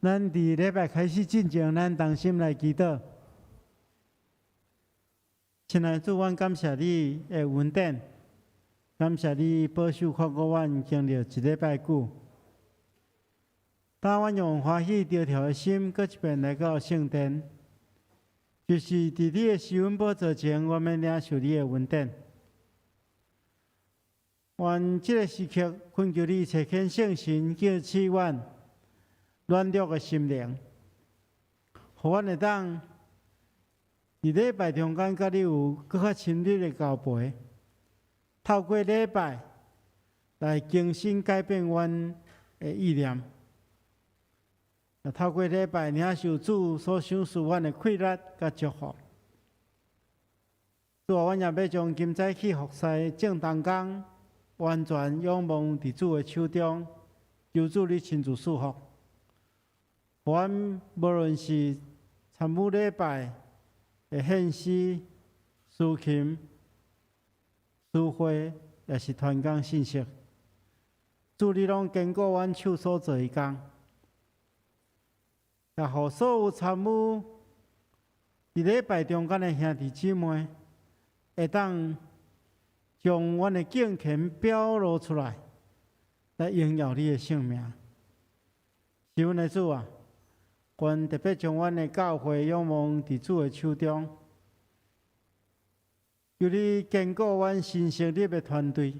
咱佇禮拜開始進前，咱同心來祈禱。親愛的主，阮感謝你的恩典，感謝你保守看顧阮經歷一禮拜久。當阮用歡喜著跳的心，閣一遍來到聖殿，就是佇你的施恩寶座前，阮欲領受你的恩典。願這个時刻，懇求你差遣聖神，潔洗阮軟弱的心靈，予阮會當佇禮拜中間，佮你有閣較親密的交陪，透過禮拜來更新改變阮的意念，也透過禮拜領受主所賞賜阮的氣力佮祝福。主啊，阮也欲將今早起服侍正同工完全仰望佇主的手中，求主你親自賜福。予阮無論是參與禮拜的獻詩、司琴、司會，抑是傳講信息，主你攏堅固阮手所做的工，也予所有參與佇禮拜中間的兄弟姊妹，會當將阮的敬虔表露出來，來榮耀你的聖名。是阮的主啊！願特別將阮的教會仰望佇主的手中，求你堅固阮新成立的團隊，予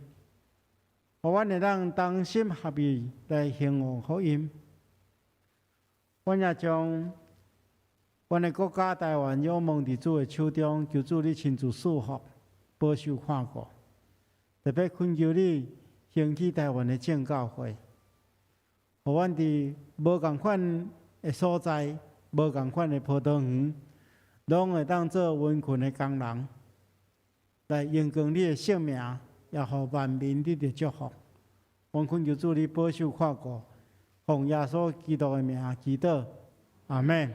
阮會當同心合意來興旺福音。阮也將阮的國家台灣仰望佇主的手中，求主你親自賜福、保守看顧。特別懇求你興起台灣的正教會，予阮佇無仝款的所在，無仝款的葡萄園，攏會當做殷勤的工人，來榮光你的聖名，也予萬民得著祝福。阮懇求主你保守看顧，奉耶穌基督的名祈禱，阿們。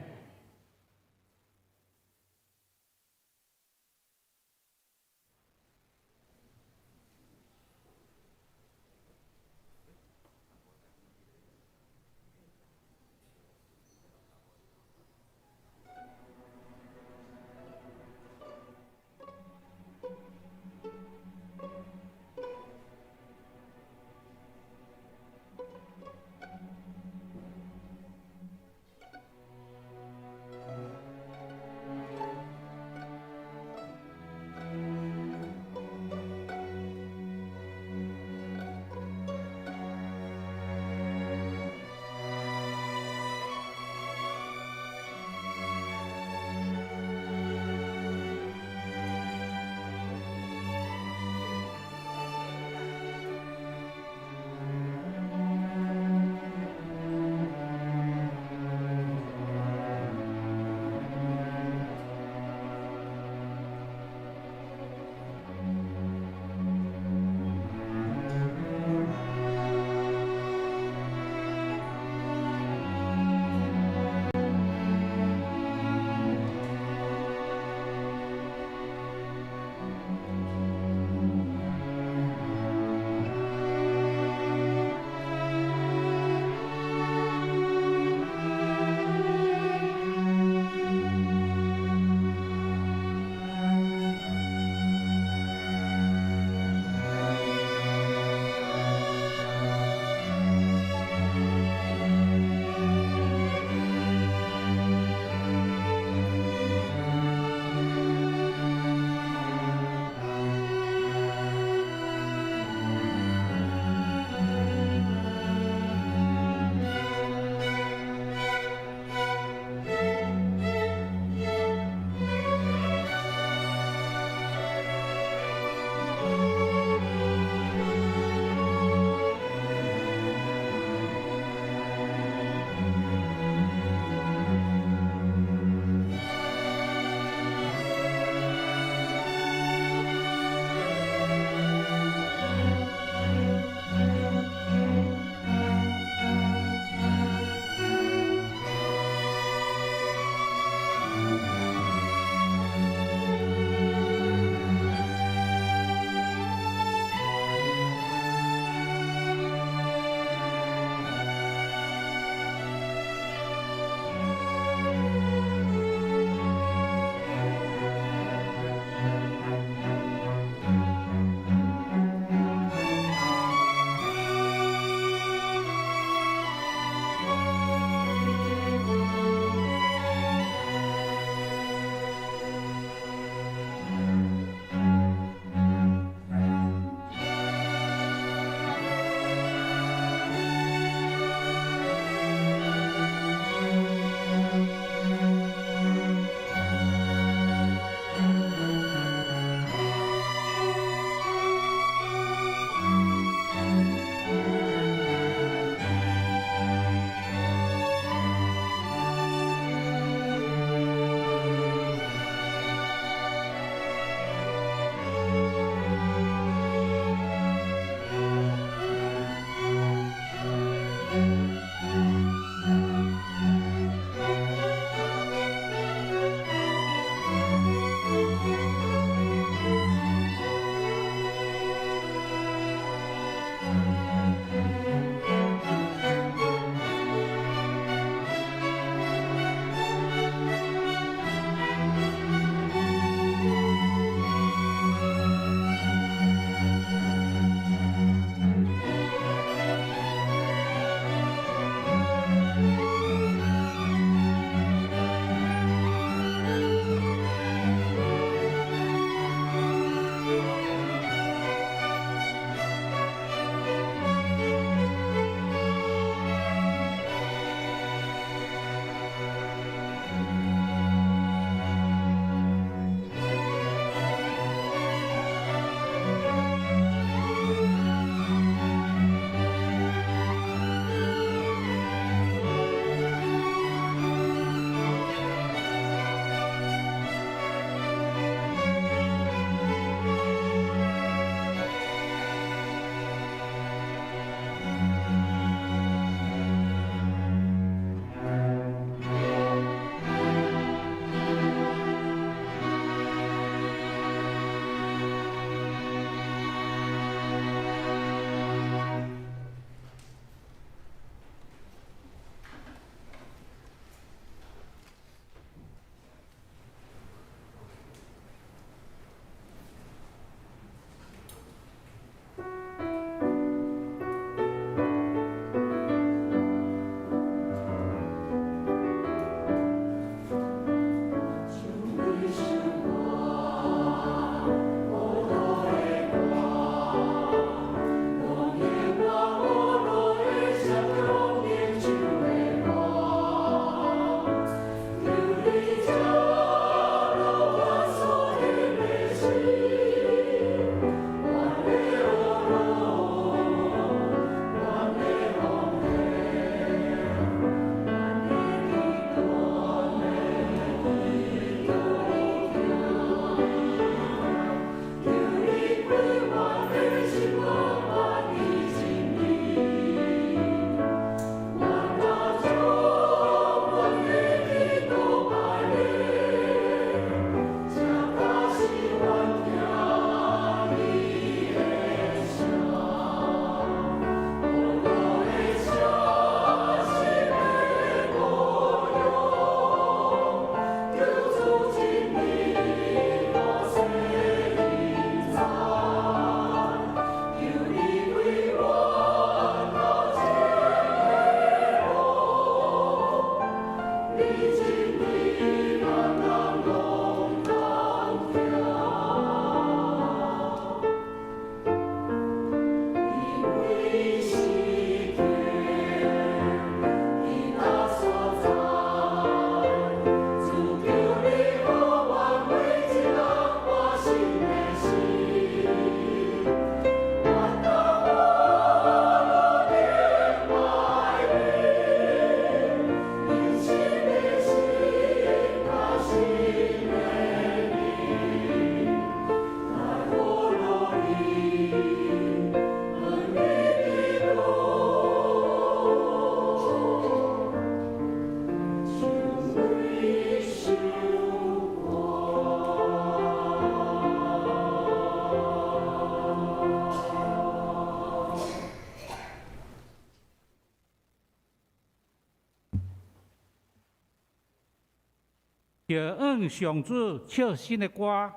就向上主唱新的歌，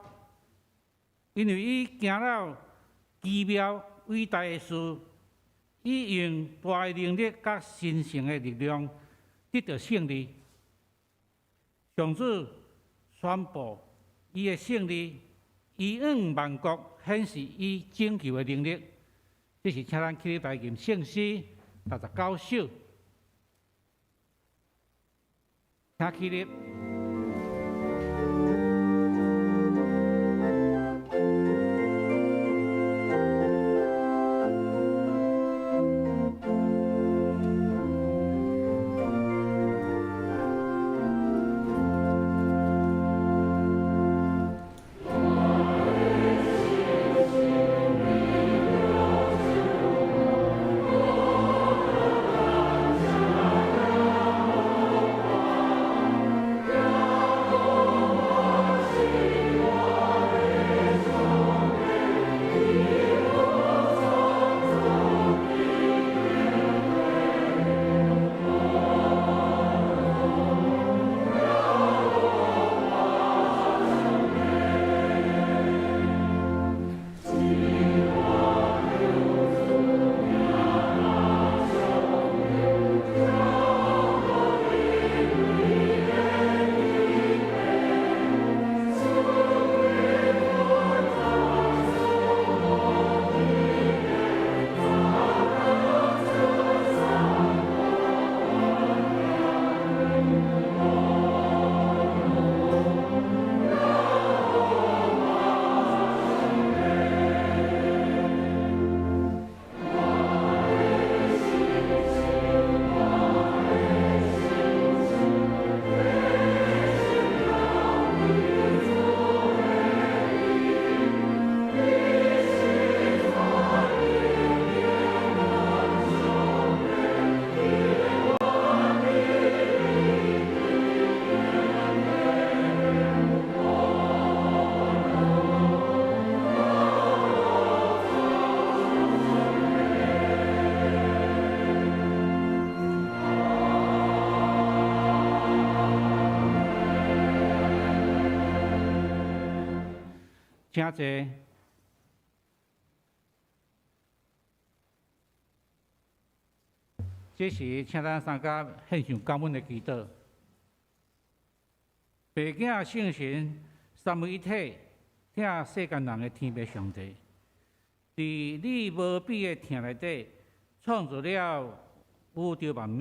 因為伊行了奇妙偉大的事，伊用大的能力佮神聖的力量得到勝利。上主宣布伊的勝利，伊向萬國顯示伊拯救的能力。這是請咱起立來吟聖詩69首，請起立。請坐。這時，請咱三家獻上感恩的祈禱。父子聖神三位一體，疼世間人的天父上帝，佇你無比的疼內底，創造了宇宙萬物，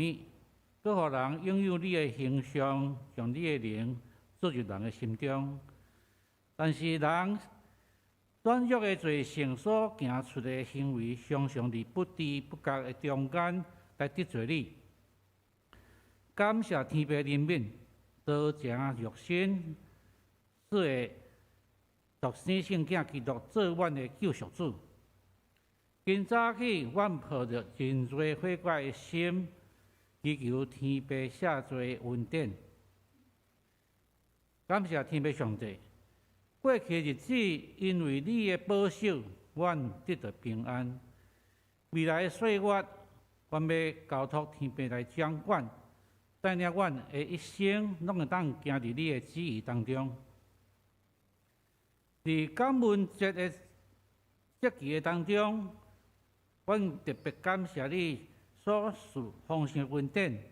閣予人擁有你的形象，將你的靈注入人的心中。但是人軟弱的罪性所行出的行為，常常佇不知不覺的中間來得罪你。感謝天父憐憫，道成肉身，賜予獨生聖子基督做阮的救贖主。今早起，阮抱著認罪悔改的心，祈求天父赦罪恩典。感謝天父上帝。過去的日子，因為你的保守，阮得到平安。未來的歲月，阮欲交託天父來掌管，帶領阮的一生，攏會當行佇你的旨意當中。佇感恩節的節期的當中，阮特別感謝你所賜豐盛的恩典，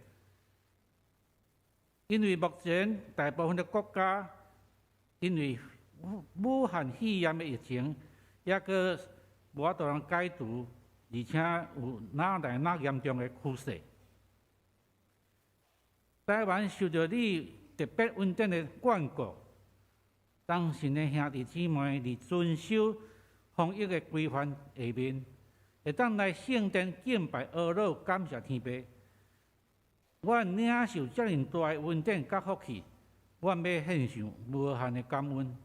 因為目前大部分的國家，因為武漢肺炎的疫情，猶閣無法度人解除，而且有愈來愈嚴重的趨勢。台灣受著你特別恩典的眷顧，當神的兄弟姊妹佇遵守防疫的規範下面，會當來聖殿敬拜阿樂，感謝天父。阮領受遮爾大的恩典佮福氣，阮欲獻上無限的感恩。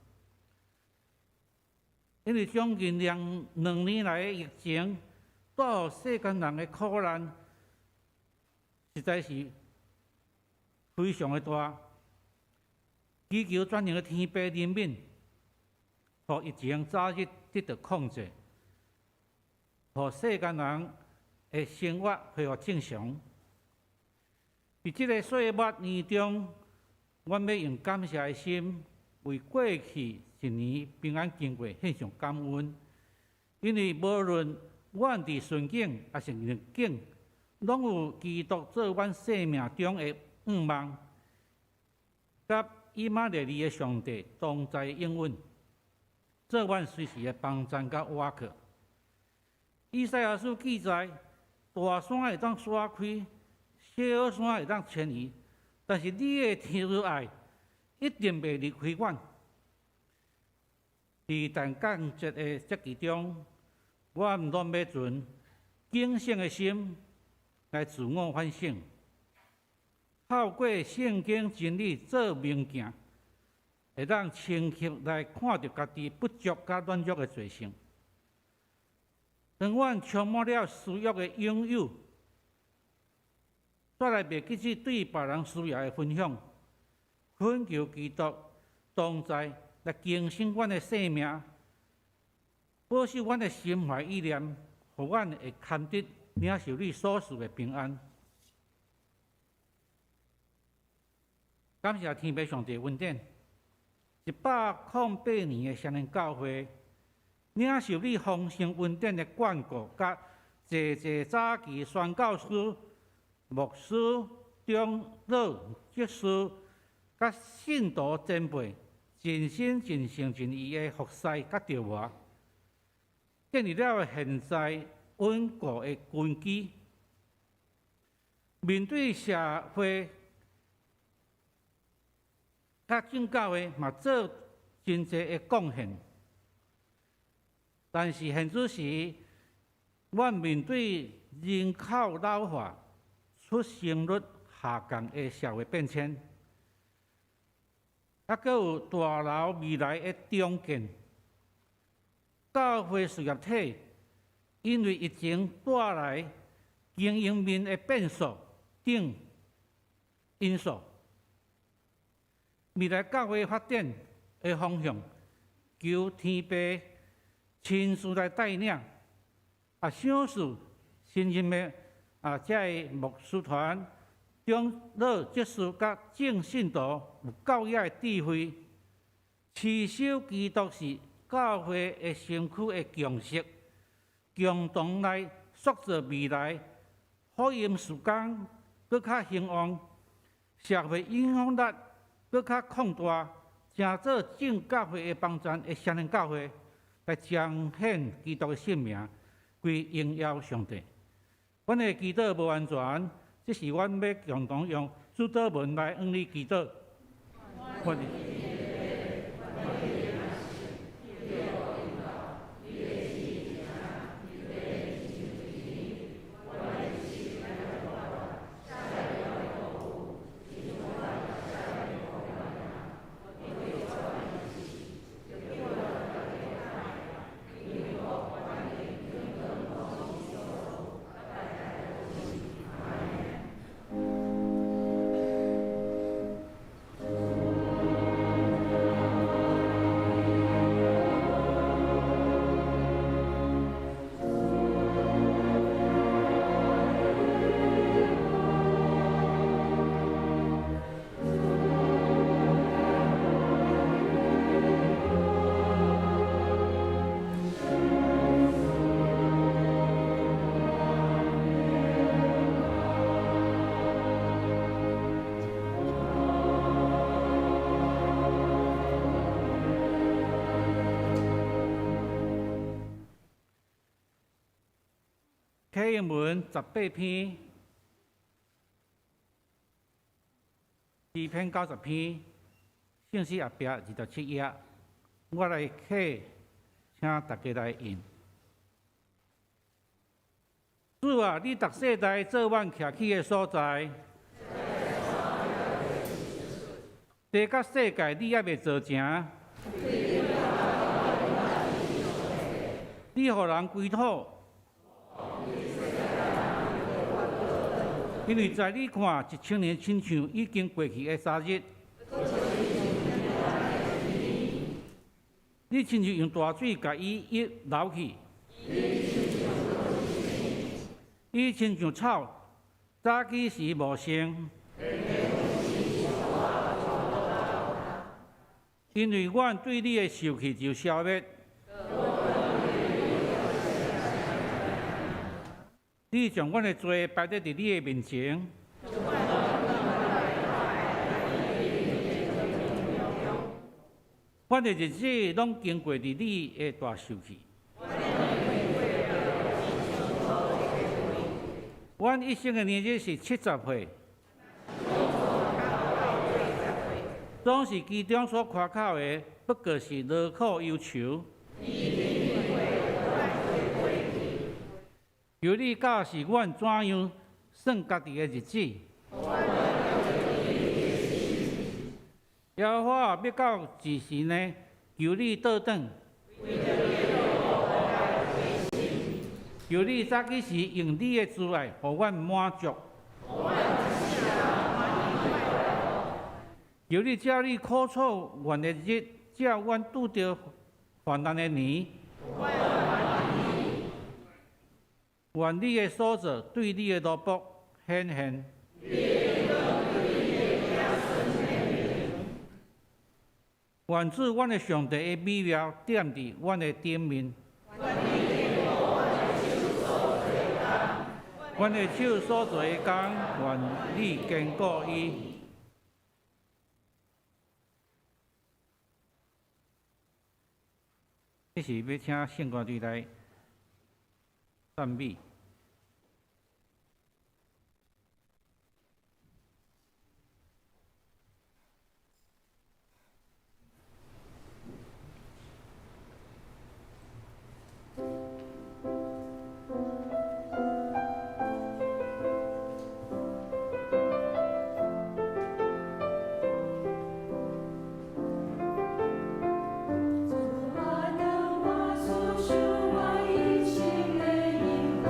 因為將近兩年來的疫情，帶予世間人的苦難，實在是非常的大。祈求全能的天父憐憫，予疫情早日得到控制，予世間人的生活恢復正常。佇這个歲末年中，阮欲用感謝的心，為過去一年平安經過獻上感恩。因為無論阮佇順境抑是逆境，攏有基督做阮生命中的向望，佮以馬內利的上帝同在應允，做阮隨時的幫贊佮倚靠。以賽亞書記載，大山會當徙開，小山會當遷移，但是你的天父愛一定袂離開阮。佇大降節的節期中，阮攏欲存警醒的心來自我反省，透過聖經真理做明鏡，會當清晰來看著家己不足佮軟弱的罪性。當阮充滿了私欲的擁有，煞來袂記起對別人需要的分享，懇求基督同在來更新阮的生命，保守阮的心懷意念，予阮會堪得領受你所賜的平安。感謝天父上帝恩典，108年的雙連教會，領受你豐盛恩典的眷顧，佮濟濟早期宣教師、牧師、長老、執事，佮信徒前輩，盡心盡性盡意的服侍佮調磨，建立了現在穩固的根基。面對社會佮政教會嘛做真濟的貢獻，但是現此時，阮面對人口老化、出生率下降的社會變遷，猶閣有大樓未來的重建，教會事業體因為疫情帶來經營面的變數等因素，未來教會發展的方向，求天父親自來帶領，賞賜新任的這个牧師團、長老、執事佮眾信徒有夠額的智慧，持守基督是教會的身軀的共識，共同來塑造未來福音事工閣較興旺，社會影響力閣較擴大，成做眾教會的幫贊的雙連教會，來彰顯基督的聖名，歸榮耀上帝。阮的祈禱無完全，這是阮欲共同用主禱文來向你祈禱。啟應文18篇，詩篇90篇，聖詩後壁27頁，我來啟，請大家來印。主啊，你逐世代做阮徛起的所在，地佮世界你猶未造成，你予人歸土。因為在你看，1000年親像已經過去的三日。你親像用大水共伊一流去，伊親像草，早起時茂盛。因為阮對你的受氣就消滅。你將阮的罪擺佇你的面前。阮的日子攏經過佇你的大受氣。阮一生的年日是70歲，總是其中所誇口的，不過是勞苦憂愁。求你教示阮怎樣算家己的日子。耶和華欲到幾時呢？求你倒轉。求你早幾時用你的慈愛，予阮滿足。求你照你苦楚阮的日，照阮拄著患難的年。願你的所造對你的奴僕顯現。願主阮的上帝的美妙踮佇阮的頂面。阮的手所做的工，願你堅固伊。這是欲請聖歌隊來讚美。主啊，當我訴說我一生的依靠。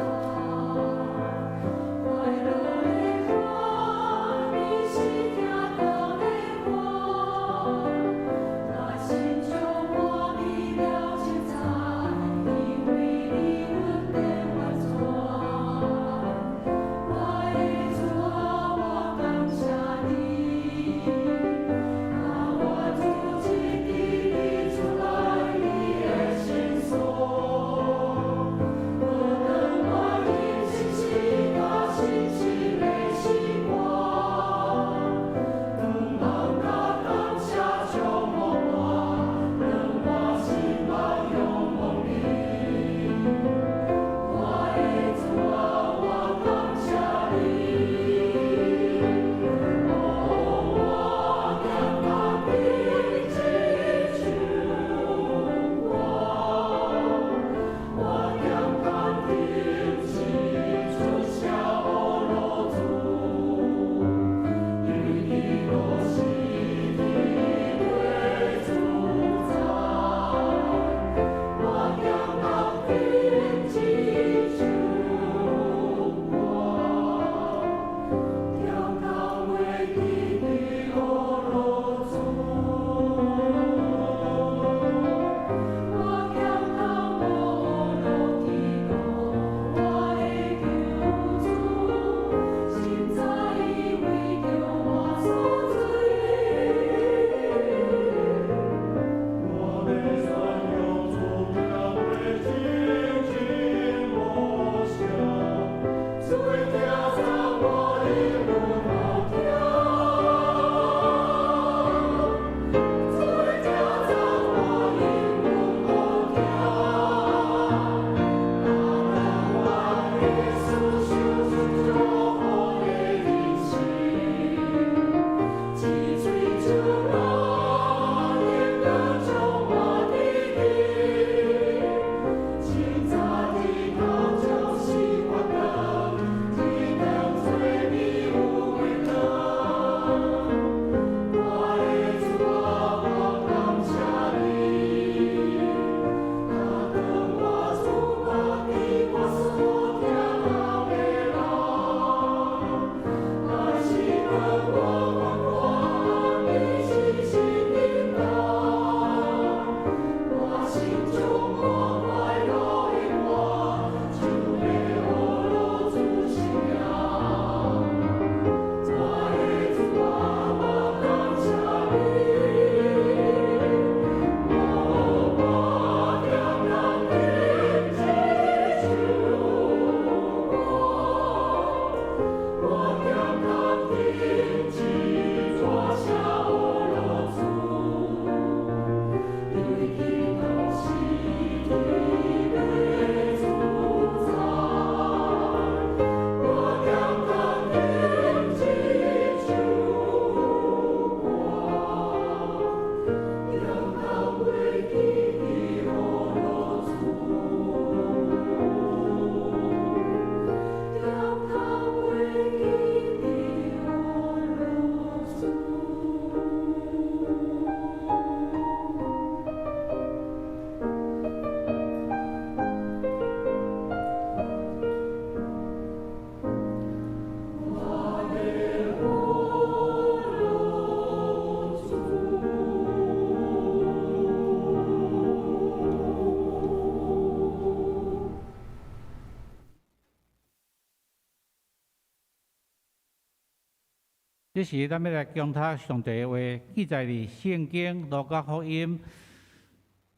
這時，咱欲來恭讀上帝的話，記載佇聖經路加福音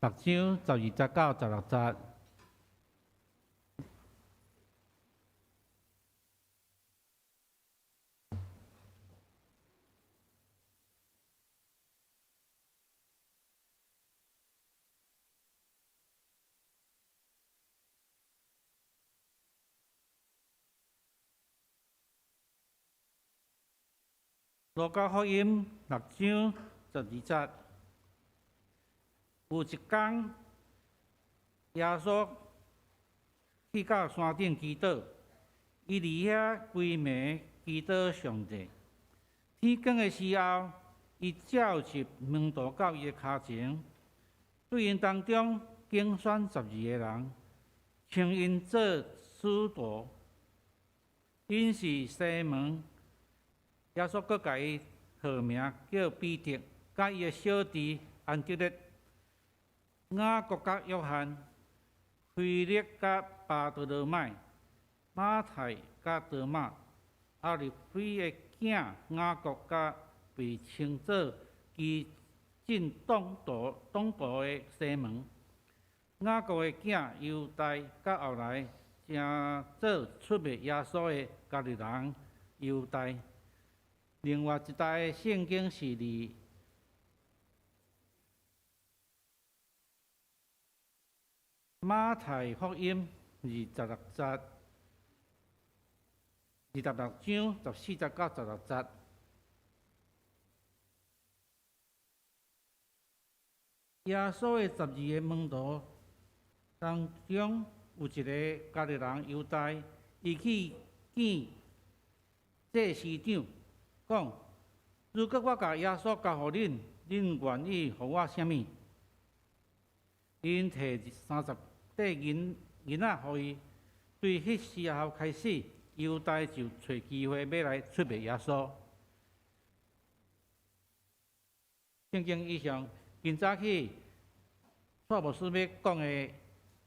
六章十二節到十六節。路加福音六章十二節，有一工，耶穌去到山頂祈禱，伊佇遐規暝祈禱上帝。天光的時候，伊召集門徒到伊的跤前，對𪜶當中揀選十二个人，稱𪜶做使徒。𪜶是西門。耶穌閣共伊號名叫彼得，佮伊的小弟安德烈、雅各佮約翰、腓力佮巴多羅買、馬太佮多馬、亞利非的囝雅各佮被稱做激進黨徒黨徒的西門、雅各的囝猶大，佮後來成做出賣耶穌的加略人猶大。另外一台的聖經是佇馬太福音二十六節、26章14節到16節。耶穌的十二个門徒當中，有一个加略人猶大，伊去見祭司長。講，如果我共耶穌交予恁，恁願意予我啥物？𪜶提30塊銀銀仔予伊。對彼時候開始，猶大就揣機會欲來出賣耶穌。聖經以上，今早起蔡牧師欲講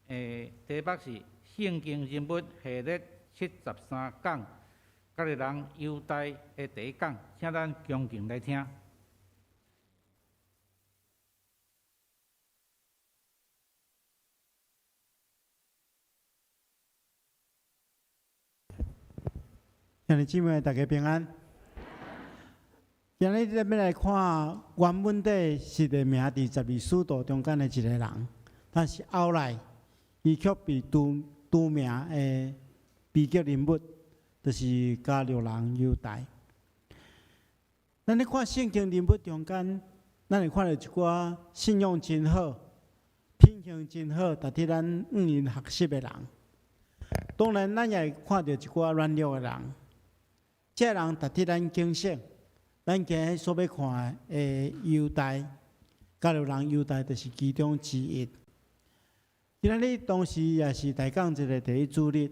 的題目是聖經人物系列73講。加略人猶大的第一講，請咱恭敬來聽。兄弟姊妹，大家平安。今日咱欲來看原文底是个名佇十二使徒中間的一個人，但是後來伊卻被除除名的悲劇人物。就是加略人猶大。咱咧看聖經人物中間，咱會看著一寡信仰真好、品行真好，值得咱向𪜶學習的人。當然，咱也會看著一寡軟弱的人。這个人值得咱警醒。咱今日所欲看的猶大，加略人猶大就是其中之一。今仔日同時也是大講節的第一主日。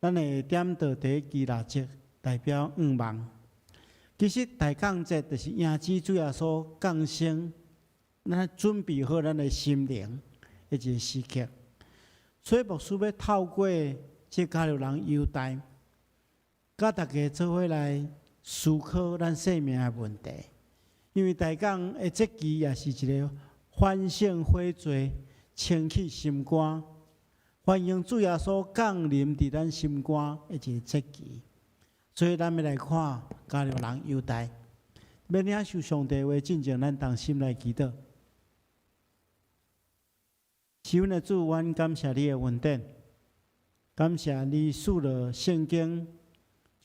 咱會點著第一支蠟燭，代表願望。其實大降節就是迎接主耶穌降生，咱準備好咱的心靈的一个時刻。所以牧師欲透過這加略人猶大，佮大家做伙來思考咱生命的問題。因為大降的節期也是一个反省悔罪、清去心肝。歡迎主耶穌降臨佇咱心肝的一个節期，所以咱欲來看加略人猶大，欲領受上帝話進前，咱同心來祈禱。是阮的主，阮感謝你的恩典，感謝你賜落聖經，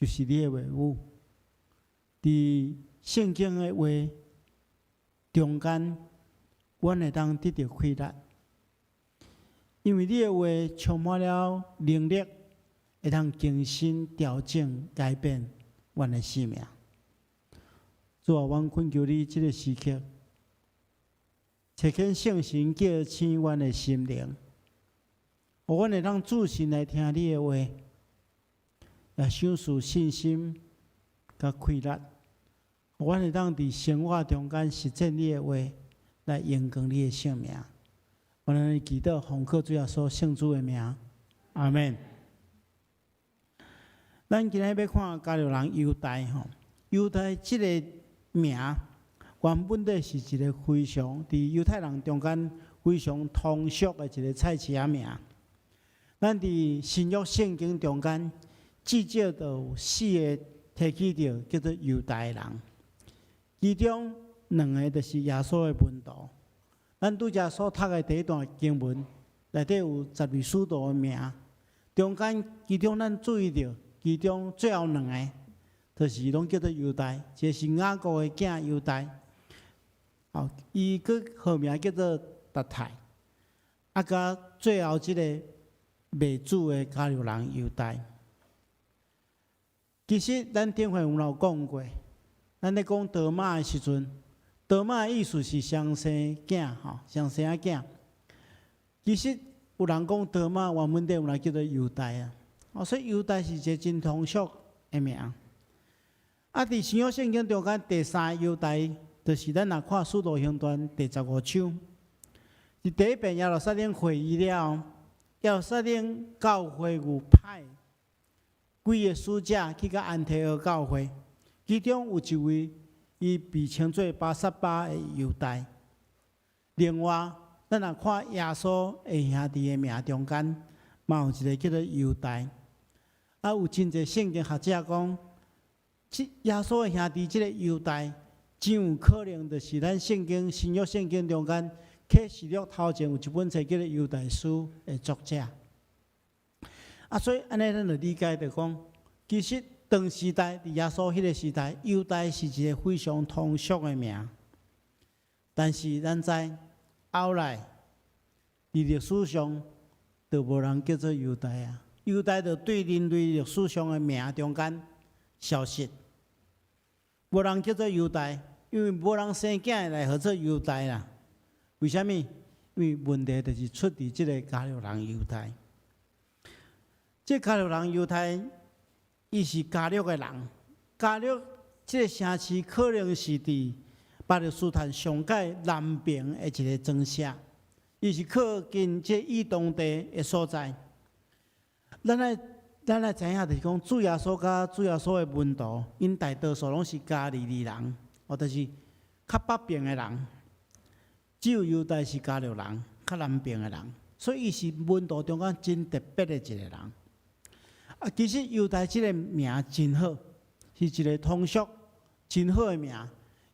就是你的話語。佇聖經的話中間，阮會當得著氣力。因為你的話充滿了能力，會當更新、調整、改變阮的生命。主啊，阮懇求你這个時刻，差遣聖神叫醒阮的心靈，予阮會當注神來聽你的話，也賞賜信心佮氣力，予阮會當佇生活中間實踐你的話，來榮光你的聖名。阮按呢祈禱，奉靠主耶穌聖主的名，阿們。咱今日欲看加略人猶大吼，猶大這个名原本底是一个非常佇猶太人中間非常通俗的一个菜市仔名。咱佇新約聖經中間至少就有四个提起著叫做猶大的人，其中兩个就是耶穌的門徒。咱拄才所讀的第一段經文內底有12使徒的名，中間其中咱注意著，其中最後兩个就是攏叫做猶大，一个是雅各的囝猶大，哦，伊閣號名叫做達太，啊，佮最後這个賣主的加略人猶大。其實咱頂回有講過，咱咧講多馬的時陣，多馬的意思是雙生囝，吼，雙生仔囝。其實有人講多馬原本底有人叫做猶大啊，哦，所以猶大是一个真通俗的名。啊，佇新約聖經中間第三個猶大，就是咱若看《使徒行傳》第15章，是第一遍耶路撒冷會議了後，耶路撒冷教會有派幾个使者去共安提阿教會，其中有一位，伊被稱做巴撒巴的猶大。另外，咱若看耶穌的兄弟的名中間，嘛有一个叫做猶大。啊，有真濟聖經學者講，這耶穌的兄弟這个猶大，真有可能就是咱聖經新約聖經中間啟示錄頭前有一本冊叫做猶大書的作者。啊，所以按呢，咱就理解著講，其實當時代佇耶穌彼个時代，猶大是一个非常通俗的名。但是咱知後來佇歷史上，就無人叫做猶大啊。猶大就對人類歷史上的名中間消失，無人叫做猶大，因為無人生囝來號做猶大啦。為啥物？因為問題就是出佇這个加略人猶大。這加略人猶大，伊是加略的人。加略這个城市可能是佇巴勒斯坦上蓋南邊的一个莊城，伊是靠近這以東地的所在。咱愛知影，就是講主耶穌佮主耶穌的門徒，𪜶大多數攏是加利利人，或者是較北邊的人。只有猶大是加略人，較南邊的人，所以伊是門徒中間真特別的一个人。啊，其實猶大這个名真好，是一个通俗真好的名。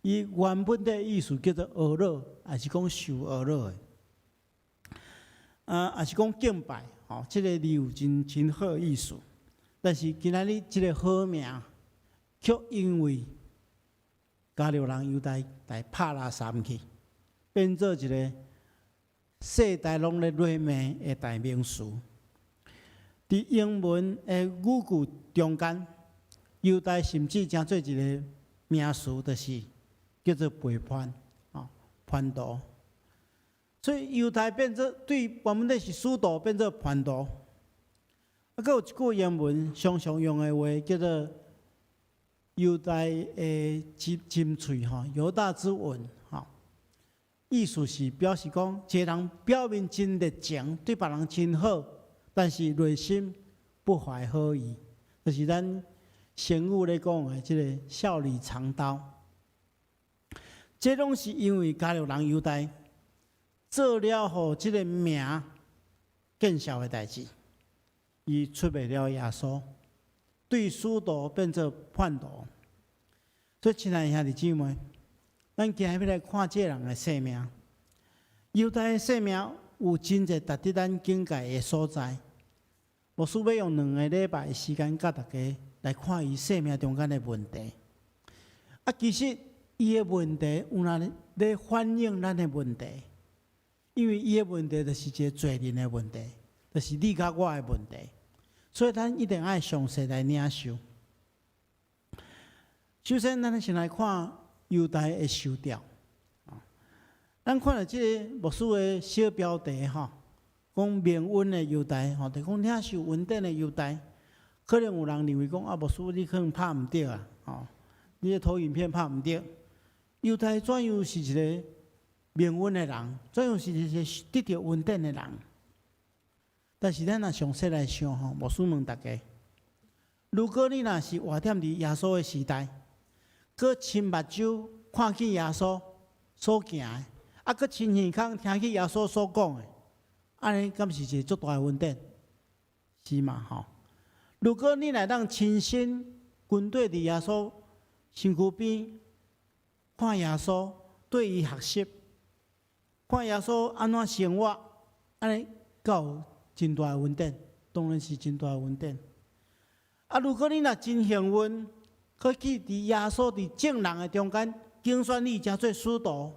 伊原本的意思叫做呵咾，抑是講受呵咾的，啊，抑是講敬拜，吼，這个字有真真好的意思。但是今仔日這个好名，卻因為加略人猶大來拍垃圾去，變做一个世代攏咧謾罵的代名詞。佇英文的語句中間，猶大甚至成做一个名詞，就是叫做背叛，哦，叛徒。所以猶大變做對原本咧是使徒變做叛徒。啊，閣有一句英文常常用的話叫做猶大的針針喙吼，猶大之吻吼，意思是表示講，這个人表面真熱情，對別人真好，但是內心不懷好意，就是咱成語咧講的這个笑裡藏刀。這攏是因為加略人猶大做了予這个名見笑的代誌，伊出賣了耶穌，對使徒變做叛徒。所以，親愛的兄弟姊妹，咱今日欲來看這个人的生命。猶大的生命有真濟值得咱警戒的所在。牧師欲用2个禮拜的時間，佮大家來看伊生命中間的問題。啊，其實伊的問題有若咧反映咱的問題，因為伊的問題就是一个罪人的問題，就是你佮我的問題，所以咱一定愛詳細來領受。首先，咱先來看猶大的受調。咱看著這个牧師的小標題吼，講蒙恩的猶大吼，就講領受恩典的猶大，可能有人認為講啊，牧師你可能拍毋對啊，吼，你的投影片拍毋對。猶大怎樣是一个蒙恩的人？怎樣是一个得著恩典的人？但是咱若詳細來想吼，牧師問大家：如果你若是活踮佇耶穌的時代，閣親目睭看見耶穌所行的，啊，閣親耳孔聽見耶穌所講的，按呢敢是一個足大的恩典？是嘛吼？如果你若當親身跟綴佇耶穌身軀邊，看耶穌對伊學習，看耶穌按怎生活，按呢敢有真大的恩典，當然是真大的恩典。啊，如果你若真幸運，閣去佇耶穌佇眾人的中間揀選你成做使徒，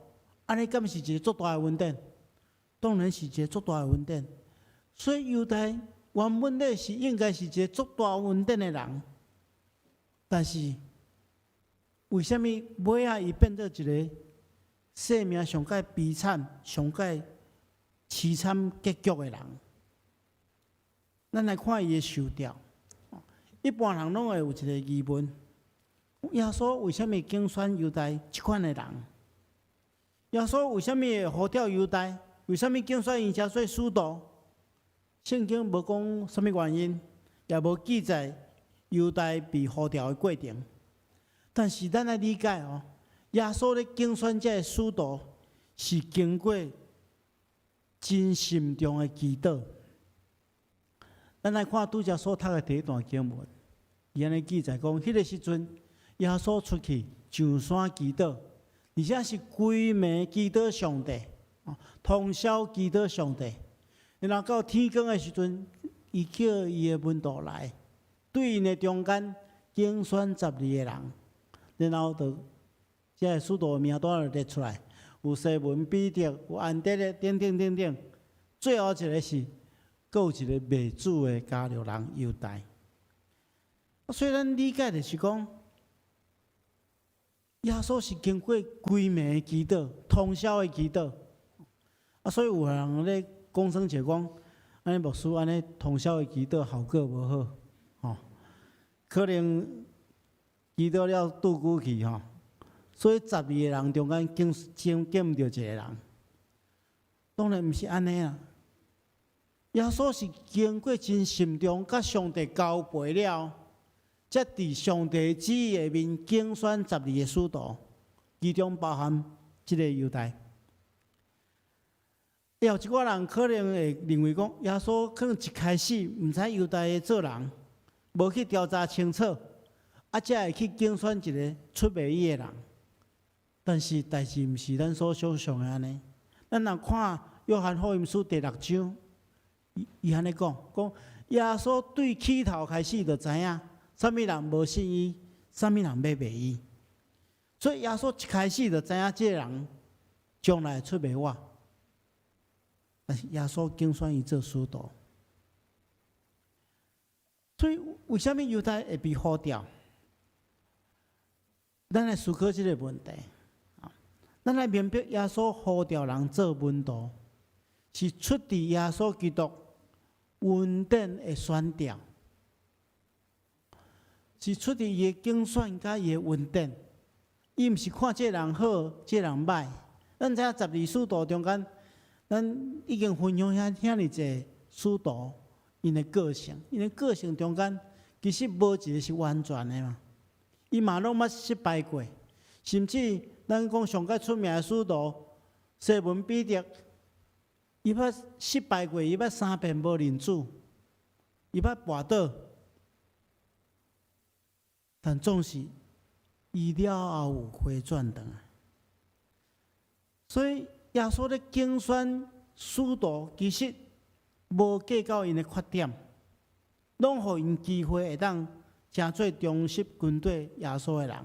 按呢敢是一個足大的恩典？當然是一個足大的恩典。所以猶大原本咧是應該是一個足大恩典的人，但是為啥物尾仔伊變做一個生命上蓋悲慘、上蓋淒慘結局的人？咱來看伊的受調，一般人攏會有一個疑問：耶穌為啥物揀選猶大這款的人？耶穌為啥物會呼召猶大？為啥物揀選伊成做使徒？聖經無講啥物原因，也無記載猶大被呼召的過程。但是咱愛理解哦，耶穌咧揀選這个使徒，是經過真慎重的祈禱。咱來看拄才所讀的第一段經文，伊按呢記載講，彼個時陣，耶穌出去上山祈禱，而且是規暝祈禱上帝，通宵祈禱上帝。然後到天光的時陣，伊叫伊的門徒來，對𪜶的中間揀選十二個人，然後就這个使徒的名單就列出來，有西門彼得，有安德烈，等等等等。最後一個是，閣有一個賣主的加略人猶大。所以咱理解就是講，耶穌是經過規暝的祈禱、通宵的祈禱。啊，所以有人咧講耍者講，按呢牧師按呢通宵的祈禱效果無好，吼，可能祈禱了拄久去吼，所以十二個人中間揀選揀毋著一個人。當然毋是按呢啊！耶穌是經過真慎重，佮上帝交陪了，才佇上帝旨意下面揀選十二個使徒，其中包含這个猶大。有一寡人可能會認為講，耶穌可能一開始毋知猶大的做人，無去調查清楚，啊，才會去揀選一个出賣伊的人。但是代誌毋是咱所想象的按呢。咱若看約翰福音書第六章，伊伊按呢講，講耶穌對起頭開始就知影，啥物人無信伊，啥物人欲賣伊。所以耶穌一開始就知影這个人將來會出賣我。但是耶穌揀選伊做使徒，所以為啥物猶大會被呼召？咱來思考這个問題。咱來明白耶穌呼召人做門徒，是出自耶穌基督恩典的選召，是出自伊的揀選佮伊的恩典。伊毋是看這个人好，這个人䆀。咱知影十二使徒中間，咱已經分享遐遐爾濟使徒，𪜶的個性，𪜶的個性中間，其實無一个是完全的嘛。伊嘛攏捌失敗過，甚至咱講上蓋出名的使徒西門彼得，伊捌失敗過，伊捌三遍無認主，伊捌跋倒，但總是伊了後有回轉轉來。所以耶穌咧揀選使徒，其實無計較𪜶的缺點，攏予𪜶機會會當成做忠實跟綴耶穌的人。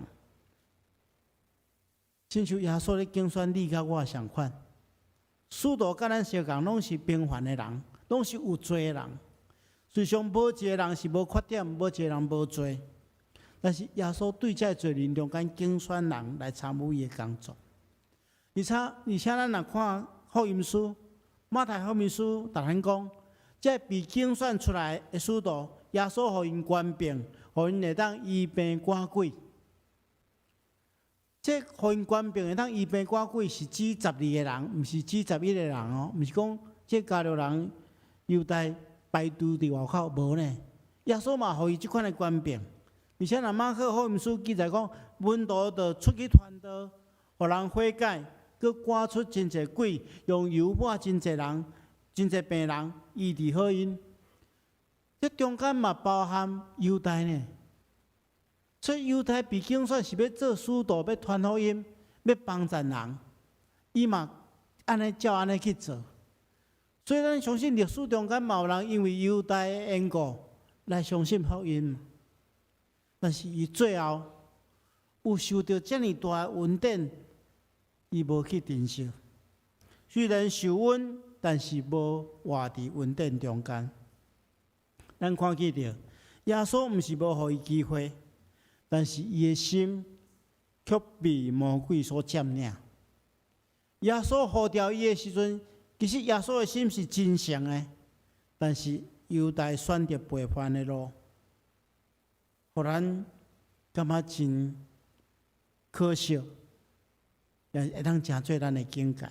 親像耶穌咧揀選你佮我相款，使徒佮咱相仝，攏是平凡的人，攏是有罪的人。世上無一个人是無缺點，無一个人無罪。但是耶穌對這罪人中間揀選人來參與伊的工作。而且，而且咱若看福音書，馬太福音書，逐項講，這被揀選出來的使徒，耶穌予𪜶權柄，予𪜶會當醫病趕鬼。這予𪜶權柄會當醫病趕鬼，是指十二个人，毋是指11個人哦，毋是講這加略人猶大排除佇外口無呢。耶穌嘛予伊這款的權柄，而且若馬可福音書記載講，門徒就出去傳道，予人悔改，閣趕出真濟鬼，用油抹真濟人，真濟病人，醫治好𪜶。這中間嘛包含猶大呢。所以猶大被揀選是欲做使徒，欲傳福音，欲幫助人，伊嘛按呢照按呢去做。所以咱相信歷史中間嘛有人因為猶大的緣故來相信福音，但是伊最後有受著遮爾大的恩典，伊無去珍惜。雖然受恩，但是無活佇恩典中間。咱看見著耶穌毋是無予伊機會，但是伊的心卻被魔鬼所佔領。耶穌呼召伊的時陣，其實耶穌的心是真誠的，但是猶大選擇背叛的路，予咱感覺真可惜，也會當成做咱的警戒。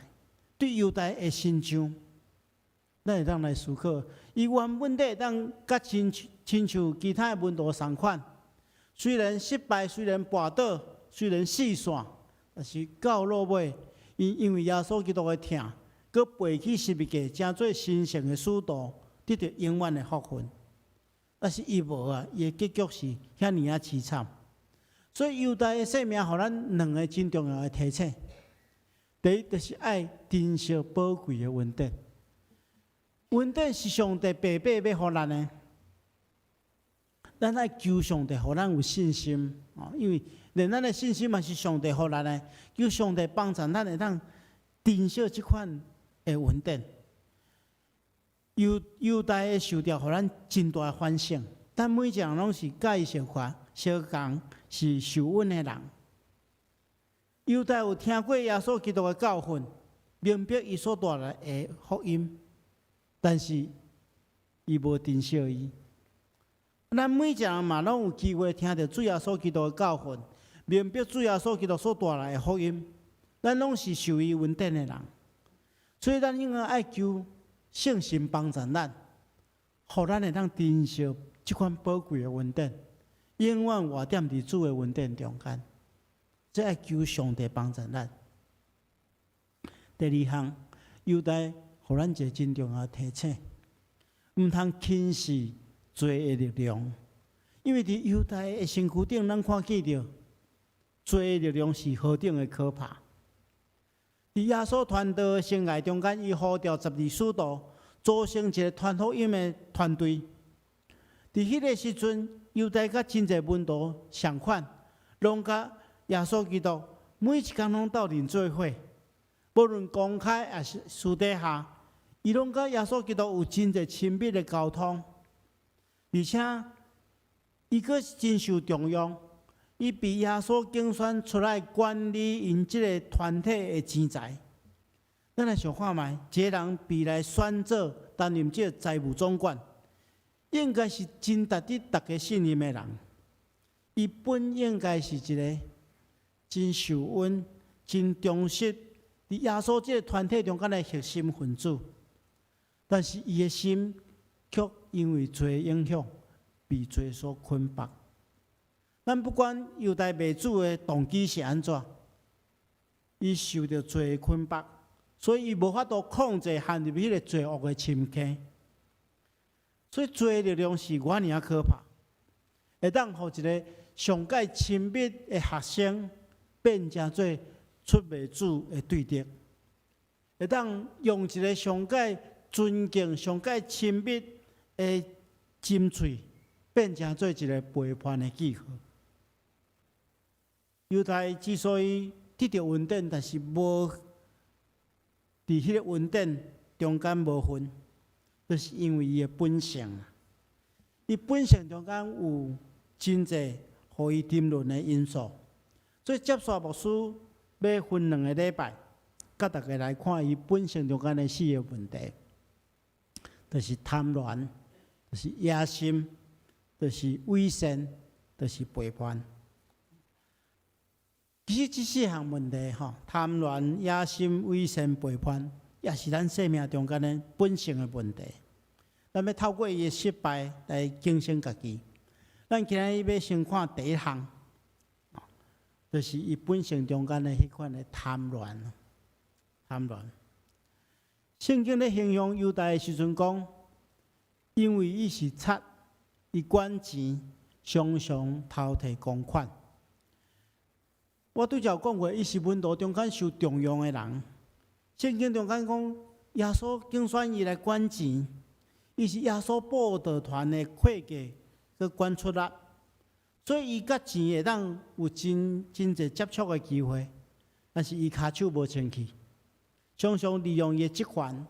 對猶大的身上，咱會當來思考，伊原本會當佮親親像其他的門徒仝款，雖然失敗，雖然跋倒，雖然四散，但是到落尾，伊因為耶穌基督的疼，閣背起十字架，成做神聖的使徒，得著永遠的福分。但是伊無啊，伊的結局是遐爾仔淒慘。所以猶大的生命，予咱兩个真重要的提醒。第一，就是愛珍惜寶貴的恩典。恩典是上帝白白欲予咱的，咱愛求上帝予咱有信心哦，因為連咱的信心嘛是上帝予咱的，求上帝幫助咱會當珍惜這款的恩典。猶猶大的受調，予咱真大的反省。咱每一個人攏是佮伊相款相仝是受恩的人。猶大有聽過耶穌基督的教訓，明白伊所帶來的福音，但是伊無珍惜伊。咱每一個人嘛攏有機會聽著主耶穌基督的教訓，明白主耶穌基督所帶來的福音，咱攏是受伊恩典的人，所以咱應該愛求聖神幫助咱，予咱會當珍惜這款寶貴的恩典，永遠活踮佇主的恩典中間。這愛求上帝幫助咱。第二項，猶大予咱一个真重要的提醒，毋通輕視罪的力量，因為佇猶大的身軀頂，咱看見著罪的力量是何等的可怕。佇耶穌傳道的生涯中間，伊呼召12使徒，組成一个傳福音的團隊。佇彼个時陣，猶大佮真濟門徒仝款，攏佮耶穌基督每一工攏鬥陣做伙，無論公開抑是私底下，伊攏佮耶穌基督有真濟親密的溝通，而且伊閣真受重用，伊被耶穌揀選出來管理𪜶這个團體的錢財。咱來想看覓，一个人被來選做擔任這个財務總管，應該是真值得大家信任的人。伊本應該是一个真受恩、真忠實，佇耶穌這个團體中間的核心分子。但是伊的心卻因為罪影響，被罪所捆綁。咱不管猶大賣主的動機是按怎，伊受著罪的捆綁，所以伊無法度控制陷入彼个罪惡的深坑。所以罪的力量是偌爾仔可怕，會當予一个上蓋親密的學生變成做出賣主的對敵，會當用一个上蓋尊敬、上蓋親密的針喙，變成做一个背叛的記號。猶大之所以得著恩典，但是無佇彼个恩典中間無份，就是因為伊的本性。伊本性中間有真濟予伊沉淪的因素。所以接續牧師欲分兩个禮拜，佮大家來看伊本性中間的四个問題，就是貪婪，就是野心，就是偽善，就是背叛。其實這四項問題，吼，貪婪、野心、偽善、背叛，也是咱生命中間的本性的問題。咱欲透過伊的失敗來警醒家己。咱今日欲先看第一項，就是伊本性中間的彼款的貪戀。貪戀。聖經咧形容猶大的時陣講，因為伊是賊，伊管錢，常常偷提公款。我拄才有講過，伊是門徒中間受重用的人。聖經中間講，耶穌揀選伊來管錢，伊是耶穌報道團的會計，閣管出納，所以伊佮錢會當有真真濟接觸的機會，但是伊跤手無清氣，常常利用伊的職權，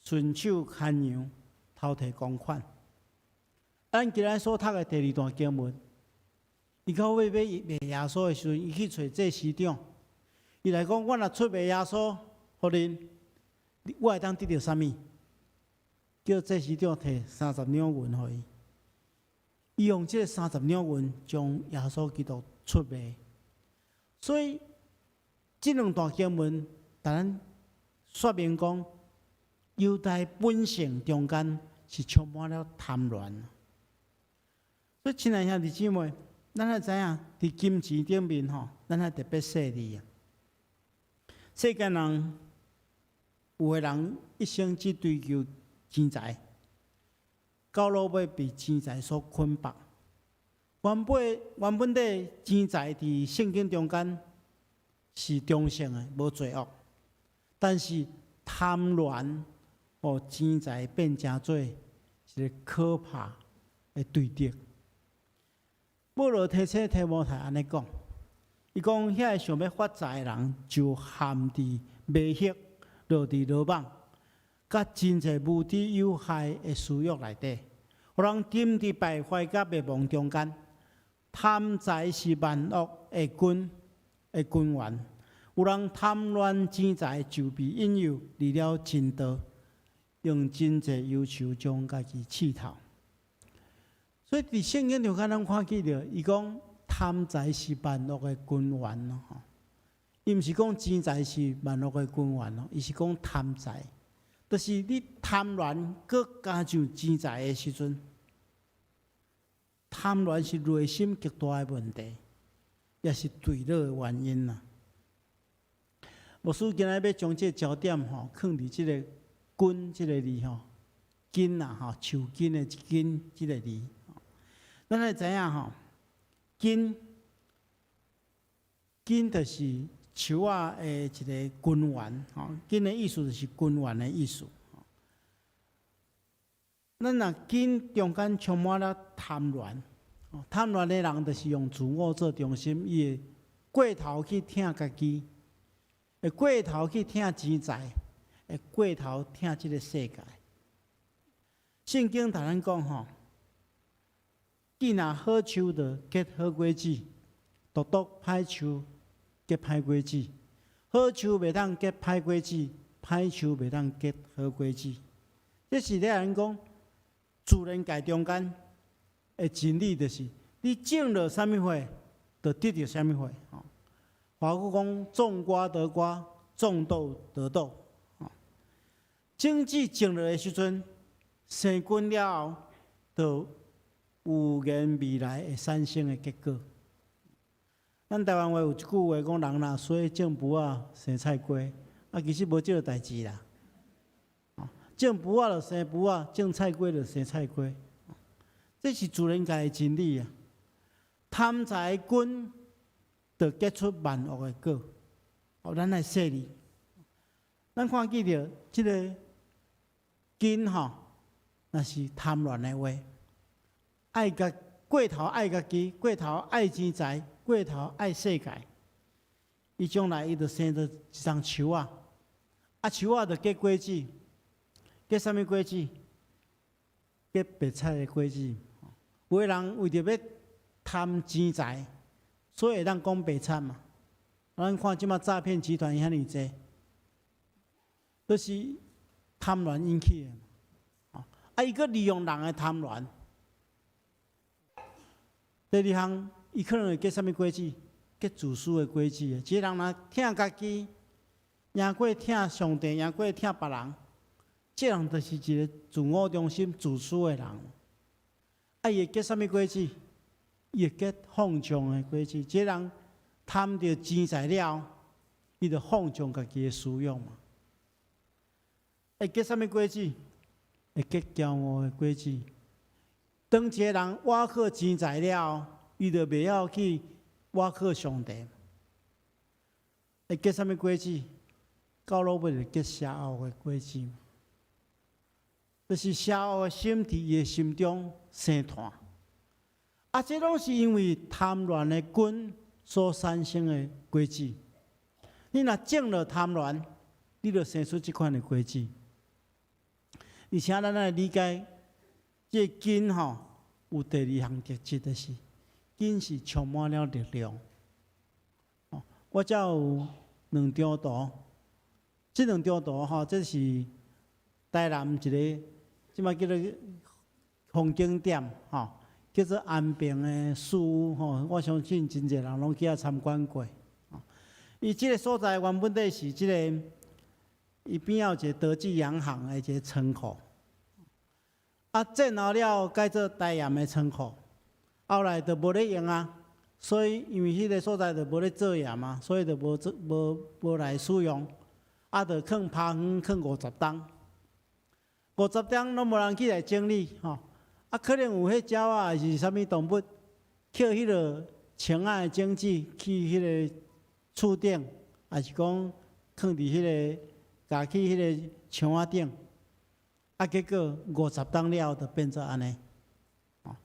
順手牽羊，偷提公款。咱今日所讀的第二段經文，伊到尾欲賣耶穌的時陣，伊去揣祭司長，伊來講：我若出賣耶穌，予恁，我會當得著啥物？叫祭司長提30兩銀予伊。伊用這個三十兩銀將耶穌基督出賣。所以，這兩段經文，共咱說明講，猶大本性中間是充滿了貪戀。所以，親愛兄弟姊妹，咱愛知影，佇金錢頂面吼，咱愛特別細膩啊。世間人有的人一生只追求錢財，到落尾被錢財所捆綁。原本底錢財佇聖經中間是中性的，無罪惡。但是貪戀予錢財變成做一個可怕的對敵。保羅提醒提摩太按呢講，伊講遐個想欲發財的人，就陷佇迷惑，落佇羅網，佮真濟無知有害的私欲內底，予人沉佇敗壞佮滅亡中間。貪財是萬惡的根的根源。有人貪戀錢財，就被引誘離了真道，用真濟憂愁將家己刺透。所以佇聖經中間，咱看見著，伊講貪財是萬惡的根源咯。吼，伊毋是講錢財是萬惡的根源咯，伊是講貪財，就是你貪戀閣加上錢財的時陣，貪戀是內心極大的問題，也是墜落的原因啦。牧師今日欲將這個焦點吼，放佇這個根這個字吼，根啊吼，樹根的根這個字。咱愛知影吼，根根就是樹仔的一個根源吼，根的意思就是根源的意思。咱若根中間充滿了貪戀，貪戀的人就是用自我做中心，伊會過頭去疼家己，會過頭去疼錢財，會過頭疼這個世界。聖經共咱講吼，既若好樹就結好果子，獨獨歹樹結歹果子。好樹袂當結歹果子，歹樹袂當結好果子。這是咧按講，自然界中間的真理，就是你種落啥物貨，就得著啥物貨。吼，華語講種瓜得瓜，種豆得豆。種子種落的時陣，生根了後，就預言未來會產生的結果。咱台灣話有一句話講：人若衰，種匏仔生菜瓜。啊，其實無這個代誌啦。種匏仔就生匏仔，種菜瓜就生菜瓜。這是自然界的真理啊！貪財根就結出萬惡的果。哦，咱來細膩。咱看見著這個根吼，若是貪戀的話，愛家過頭愛家己，過頭愛錢財，過頭愛世界，伊將來伊就生做一叢樹仔，啊樹仔就結果子，結啥物果子？結白賊的果子。有的人為著欲貪錢財，所以會當講白賊嘛。咱看這馬詐騙集團遐爾濟，都是貪戀引起的。啊，伊閣利用人的貪戀。第二項，伊可能會結啥物果子？結自私的果子。這個人若疼家己，贏過疼上帝，贏過疼別人，這人就是一個自我中心、自私的人。啊，伊會結啥物果子？伊會結放縱的果子。這個人貪著錢財了，伊就放縱家己的私欲嘛。會結啥物果子？會結驕傲的果子。當一个人倚靠錢財了，伊就袂曉去倚靠上帝。會結啥物果子？到落尾就結邪惡的果子。就是邪惡的心佇伊的心中生炭。啊，這攏是因為貪戀的根所產生的果子。你若種了貪戀，你就生出這款的果子。而且咱來理解，這個根吼有第二項特質，就是根是充滿了力量。我遮有兩張圖，這兩張圖吼，這是台南一个，這擺叫做風景點吼，叫做安平的樹屋吼，我相信真濟人攏去遐參觀過。伊這个所在原本底是這个，伊邊仔有一個德記洋行的一个倉庫。啊，戰後了改做台鹽的倉庫，後來就無咧用啊，所以因為彼个所在就無咧做鹽啊，所以就無做無無來使用，啊，就囥拋荒囥五十冬，五十冬攏無人去來整理吼，啊，可能有彼鳥仔抑是啥物動物，抾彼个蟲仔的種子去彼个厝頂，抑是講囥佇彼个，共去彼个牆仔頂。啊，結果五十冬了，就變做按呢。哦，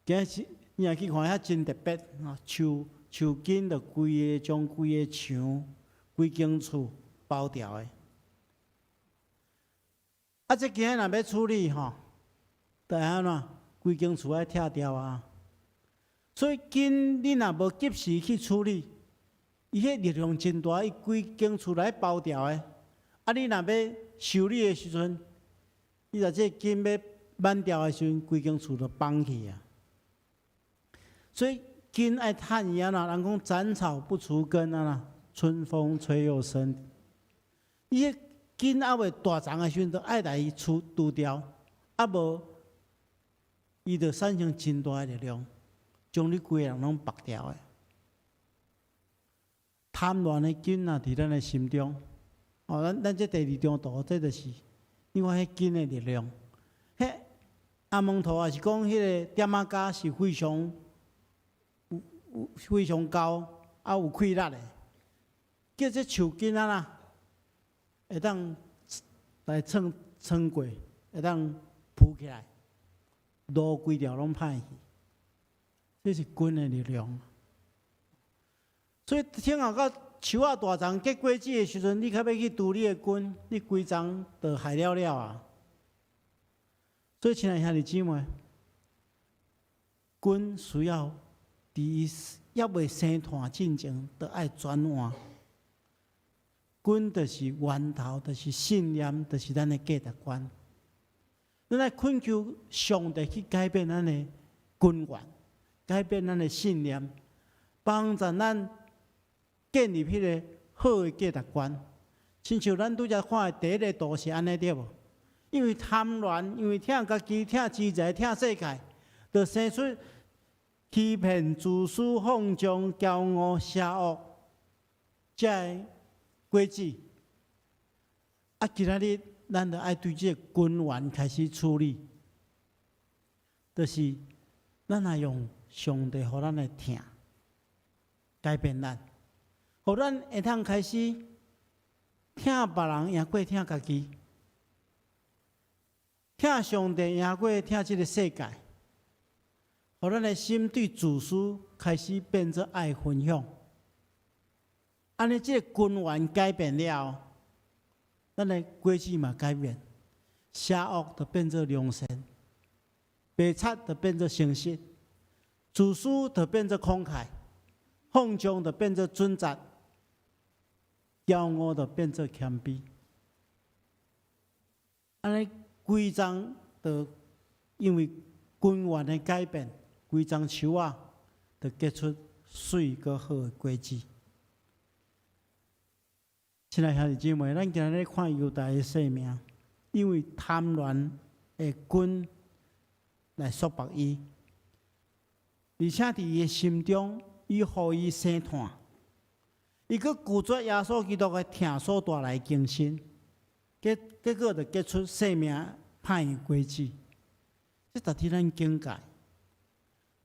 今日你若去看遐真特別，吼，樹樹根就規个將規个牆、規間厝包牢的。啊，這今日若欲處理吼，就會按怎？規間厝愛拆掉啊。所以根你若無及時去處理，伊彼力量真大，伊規間厝來包牢的。啊，你若欲修理的時陣，你若這根欲挽掉的時陣，規間厝就崩去啊！所以根愛趁伊按怎？人講斬草不除根啊啦，春風吹又生。伊彼根猶未大叢的時陣，就愛來除除掉，啊無，伊就產生真大的力量，將你規个人攏縛牢的。貪戀的根啊，佇咱的心中。哦，咱咱這第二張圖，這就是。你看彼根的力量，彼阿門圖也是講彼个點仔膠是非常有有非常厚，啊有氣力的，叫這樹根啊啦，會當來撐撐過，會當浮起來，路規條攏歹去，這是根的力量。所以聽後到樹仔大叢結果子的時陣，你較欲去除你的根，你規叢就害了了啊！所以，親愛兄弟姊妹，根需要佇伊猶未生炭進前，就愛轉換。根就是源頭，就是信念，就是咱的價值觀。咱愛懇求上帝去改變咱的根源，改變咱的信念，幫助咱建立彼个好的價值觀。親像咱拄才看的第一个圖是按呢對無？因為貪戀，因為疼家己、疼錢財、疼世界，就生出欺騙、自私、放縱、驕傲、邪惡，這个果子。啊，今仔日咱就愛對這个根源開始處理，就是咱愛用上帝予咱的疼改變咱，予咱會通開始疼別人贏過疼家己，疼上帝贏過疼這个世界，予咱的心對自私開始變做愛分享。按呢，這个根源改變了，咱的果子嘛改變，邪惡就變做良善，白賊就變做誠實，自私就變做慷慨，放縱就變做準則，驕傲就變做謙卑。按呢，規叢就因為根源的改變，規叢樹仔就結出媠閣好的果子。親愛兄弟姊妹，咱今日看猶大的生命，因為貪戀的根來束縛伊，而且佇伊的心中，伊予伊生炭。伊閣拒絕耶穌基督的疼所帶來更新，結果就結出生命歹的果子。這值得咱警戒。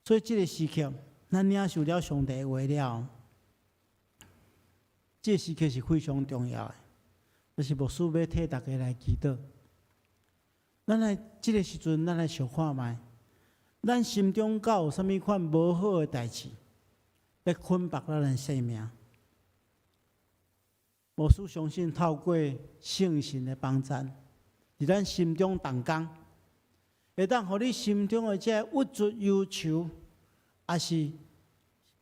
所以這个時刻，咱領受了上帝的話了，這个時刻是非常重要的。就是牧師欲替大家來祈禱。咱來這个時陣，咱來想看覓，咱心中敢有啥物款無好的代誌，欲捆綁咱的生命？牧師相信透過聖神的幫贊，佇咱心中動工，會當予你心中的這个鬱卒憂愁，抑是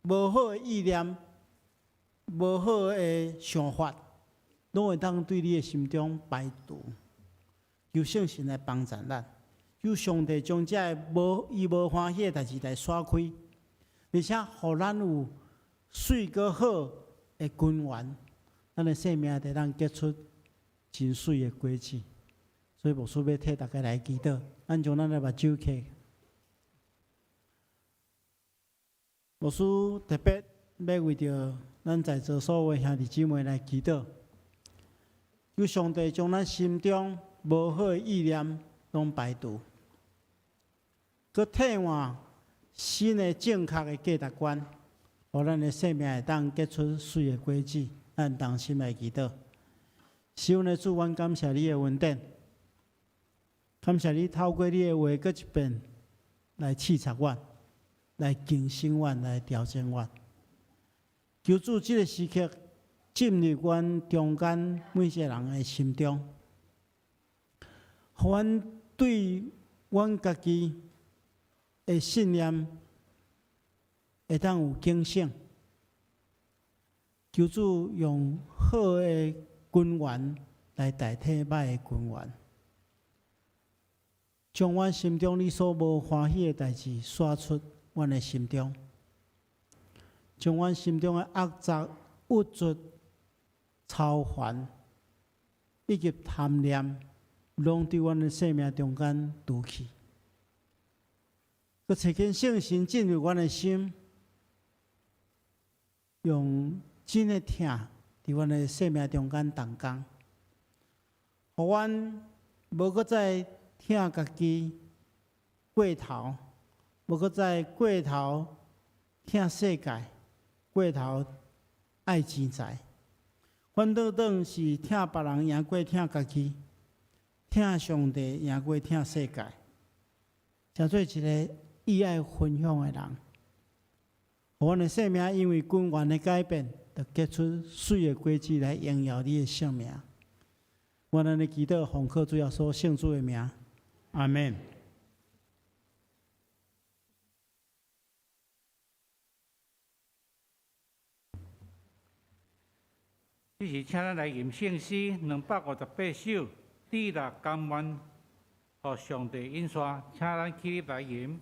無好的意念、無好的想法，攏會當對你的心中排除。求聖神來幫助咱，求上帝將這个無伊無歡喜的代誌來徙開，而且予咱有媠閣好的根源，咱的生命會當結出真媠的果子。所以牧師欲替大家來祈禱，咱將咱的目睭開。牧師特別欲為著咱在座所有兄弟姊妹來祈禱，求上帝將咱心中無好的意念攏排除，閣替換新的正確的價值觀，予咱的生命會當結出媠的果子。咱同心來祈禱。是阮的主，阮感謝你的恩典，感謝你透過你的話，閣一遍來刺察阮，來更新阮，來調整阮。求主這个時刻進入阮中間每一个人的心中，予阮對阮家己的信念會當有警醒。求主用好的根源來代替歹的根源，將阮心中你所無歡喜的代誌徙出阮的心中，將阮心中的惡習、鬱卒、操煩以及貪念，攏佇阮的生命中間除去。閣差遣聖神進入阮的心，用真的疼佇阮的生命中間動工，予阮無閣再疼家己過頭，無閣再過頭疼世界，過頭愛錢財，反倒轉是疼別人贏過疼家己，疼上帝贏過疼世界，成做一个意愛分享的人。予阮的生命因為根源的改變，就結出媠的果子來榮耀你的聖名。阮按呢祈禱，奉靠主耶穌聖主的名，阿們。這時請咱來吟聖詩258首，智力甘願，予上帝引帶，請咱起立來吟。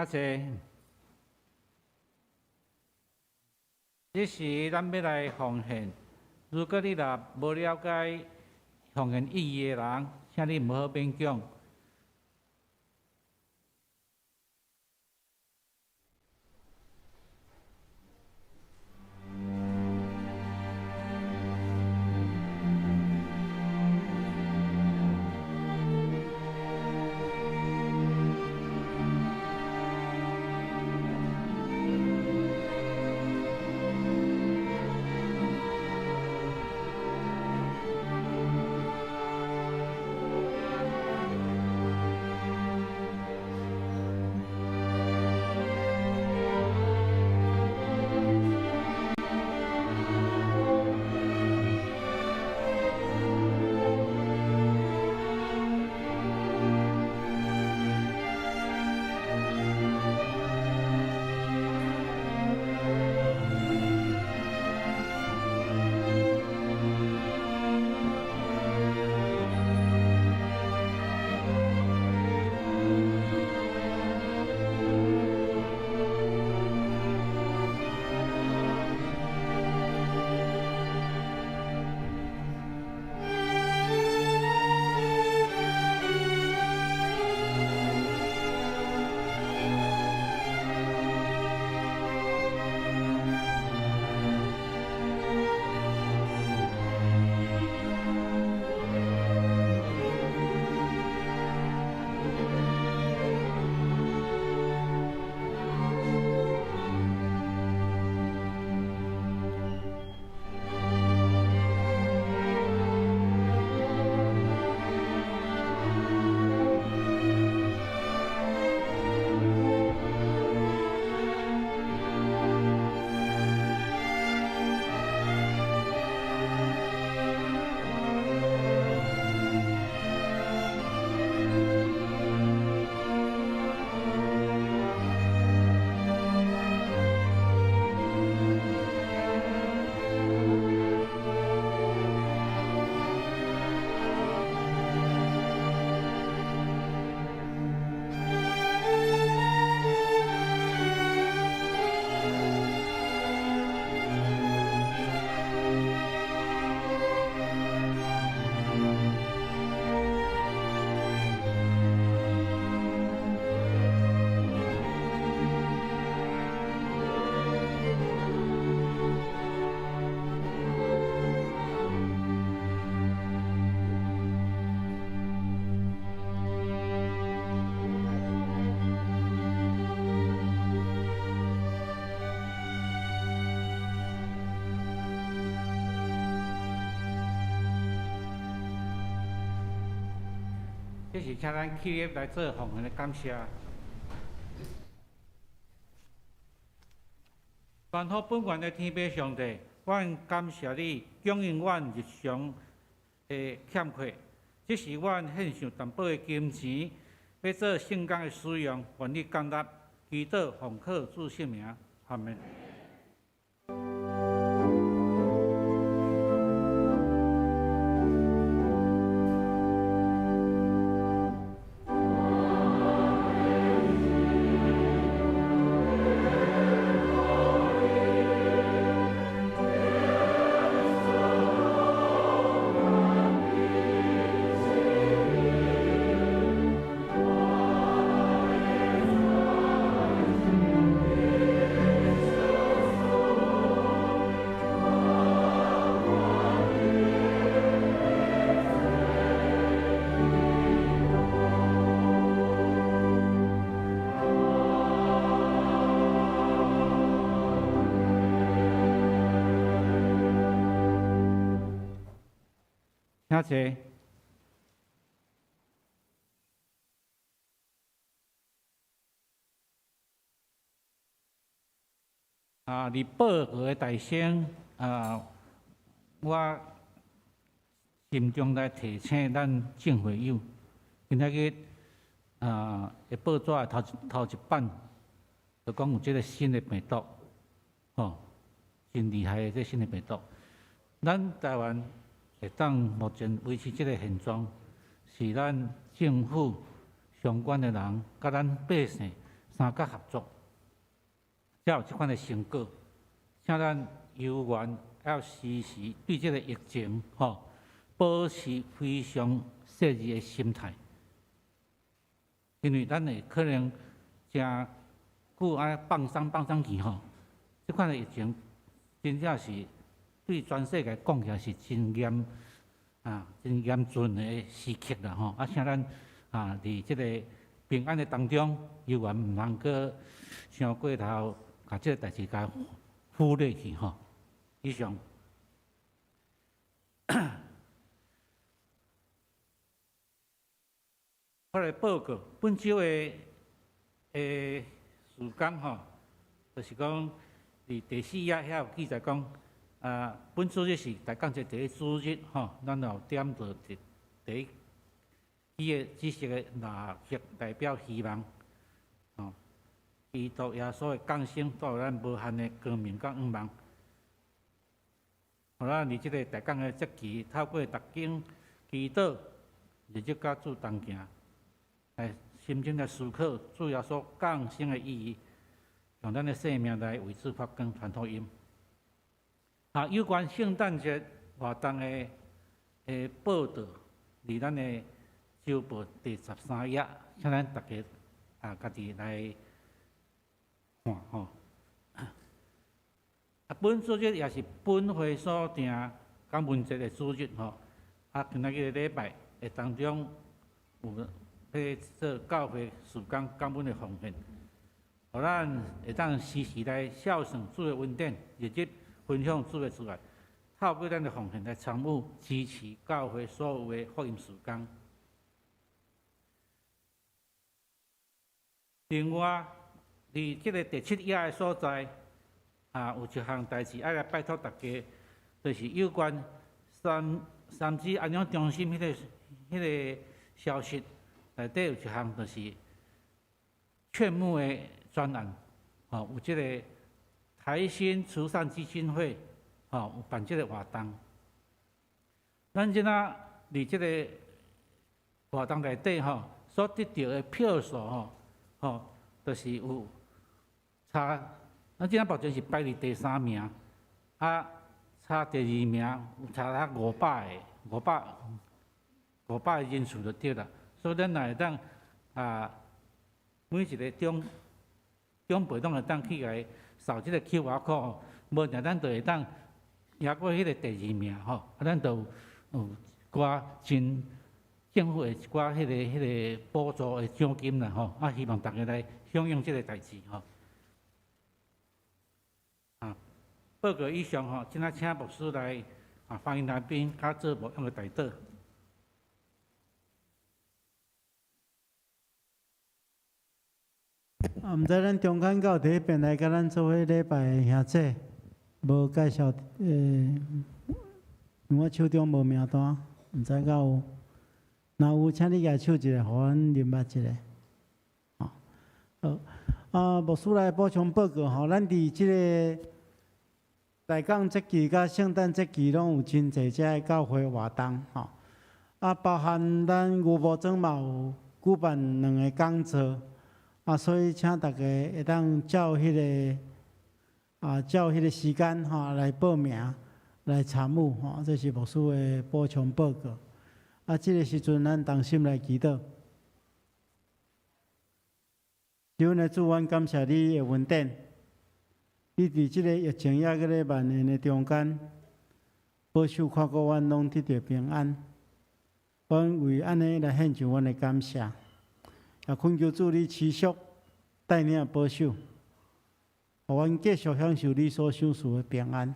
請坐。這時咱欲來奉獻。如果你若無了解奉獻意義的人，請你毋好勉強。這是請咱起立來做奉獻的感謝。萬福本願的天父上帝，阮感謝你供應阮日常的欠缺，這是阮獻上淡薄的金錢，欲做聖工的使用，願你感納，祈禱奉靠主聖名，阿們。請坐。啊，佇報告的大聲啊，我心中來提醒咱眾會友，今仔日啊，會報紙的頭一版，就講有這個新的病毒，吼，真厲害的這新的病毒。咱台灣會當目前維持這個現狀，是咱政府相關的人，佮咱百姓三角合作，才有這款的成果。請咱猶原要時時對這个疫情吼，保持非常細膩的心態，因為咱會可能誠久按呢放鬆放鬆去吼，這款的疫情真正是對全世界講起來是真嚴啊，真嚴峻的時刻啦吼。啊，請咱啊，佇這个平安的當中，猶原毋通閣傷過頭，共這个代誌共忽略去吼。以上。我來報告本週的事工吼，就是講佇第四頁遐有記載講，啊，本主日是大感節第一主日吼，咱有點著第第一支的紫色的蠟燭，代表希望，吼，基督耶穌的降生帶予咱無限的光明佮向望。予咱佇這个大港的節期，透過讀經、祈禱、日日佮主同行，來深深來思考主耶穌降生的意義，用咱的生命來為主發光傳福音。啊，有關聖誕節活動的報導，佇咱的週報第13頁，請咱大家啊，家己來看吼。啊，本主日也是本會所訂感恩節的主日吼。啊，今仔日禮拜的當中有欲做教會事工感恩的奉獻，予咱會當時時來孝順主的恩典，日日分享主的慈愛，透過咱的奉獻來參與支持教會所有的福音事工。另外，佇這个第7頁的所在，啊，有一項代誌愛來拜託大家，就是有關三芝安養中心彼个消息，內底有一項就是勸募的專案，吼，有這个台新慈善基金會，吼，有辦這个活動。咱這仔佇這个活動內底吼，所得著的票數吼，吼，就是有差，咱這仔目前是排佇第三名，啊，差第二名有差較五百個，500個人數就對啦。所以咱若會當啊，每一个長輩攏會當去共伊掃這个 QR code 吼，無定咱就會當贏過彼个第二名吼，啊，咱就有一寡真政府的一寡彼个補助的獎金啦吼，啊，希望大家來響應這个代誌吼。啊，報告以上吼，這仔請牧師來啊，歡迎來賓佮做牧養的代禱。啊，毋知咱中間教佇彼邊來佮咱做伙禮拜的兄姊，無介紹，因為我手中無名單，毋知敢有。若有，請你舉手一下，予阮認捌一下。好，啊，牧師來補充報告吼，咱佇這个大港節期佮聖誕節期，攏有真濟遮的教會活動吼。啊，包含咱牛埔莊嘛有舉辦兩个講座。啊，所以請大家會當照彼个時間吼來報名來參與吼，這是牧師的補充報告。啊，這个時陣咱同心來祈禱。阮的主，阮感謝你的恩典。你佇這个疫情猶閣咧蔓延的中間，保守看顧阮攏得著平安。阮為按呢來獻上阮的感謝。也懇求主你持續帶領保守，予阮繼續享受你所賞賜的平安。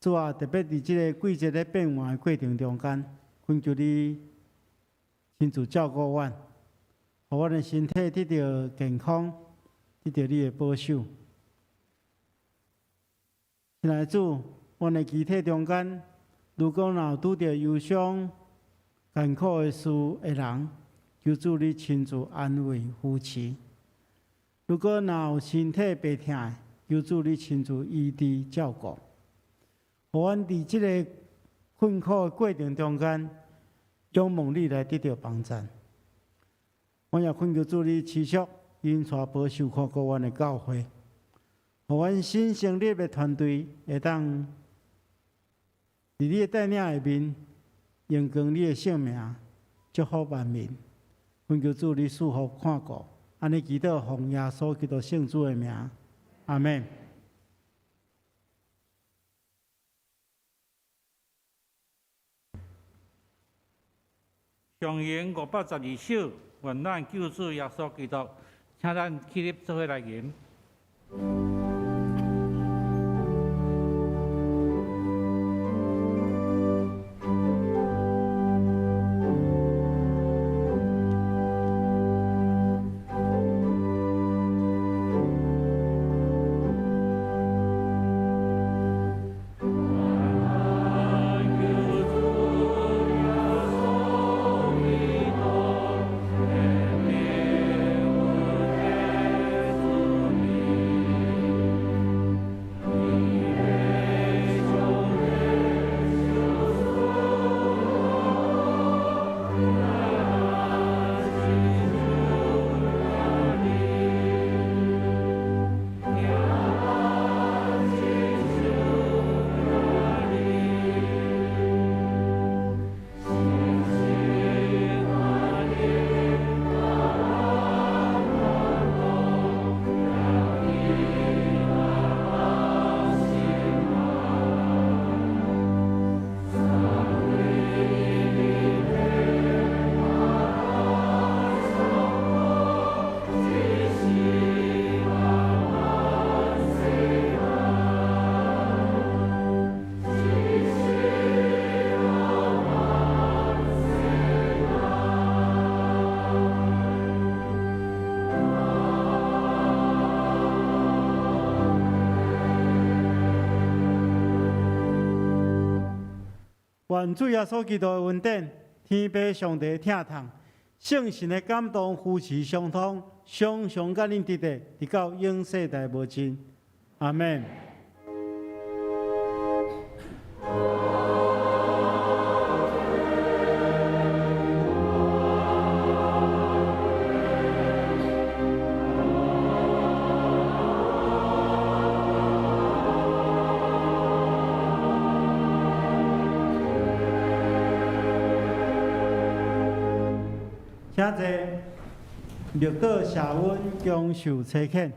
主啊，特別佇這个季節咧變換的過程中間，懇求你親自照顧阮，予阮的身體得著健康，得著你的保守。親愛的主，阮的肢體中間，如果若有拄著憂傷、艱苦的事的人，求主你親自安慰扶持。如果若有身體病痛的，求主你親自醫治照顧。予阮佇這个困苦的過程中間，仰望你來得著幫贊。阮也懇求主你持續引帶保守看顧阮的教會，予阮新成立的團隊會當佇你的帶領下面，榮光你的聖名，祝福萬民。懇求主你賜福看顧，按呢祈禱奉耶穌基督聖子的名，阿們。上詠512首，願咱救主耶穌基督，請咱起立做伙來吟。願主耶穌基督的恩典、天父上帝的疼痛、聖神的感動、扶持相通，常常佮恁佇咧，直到永世代無盡。阿們。請坐，綠島社溫享受差遣。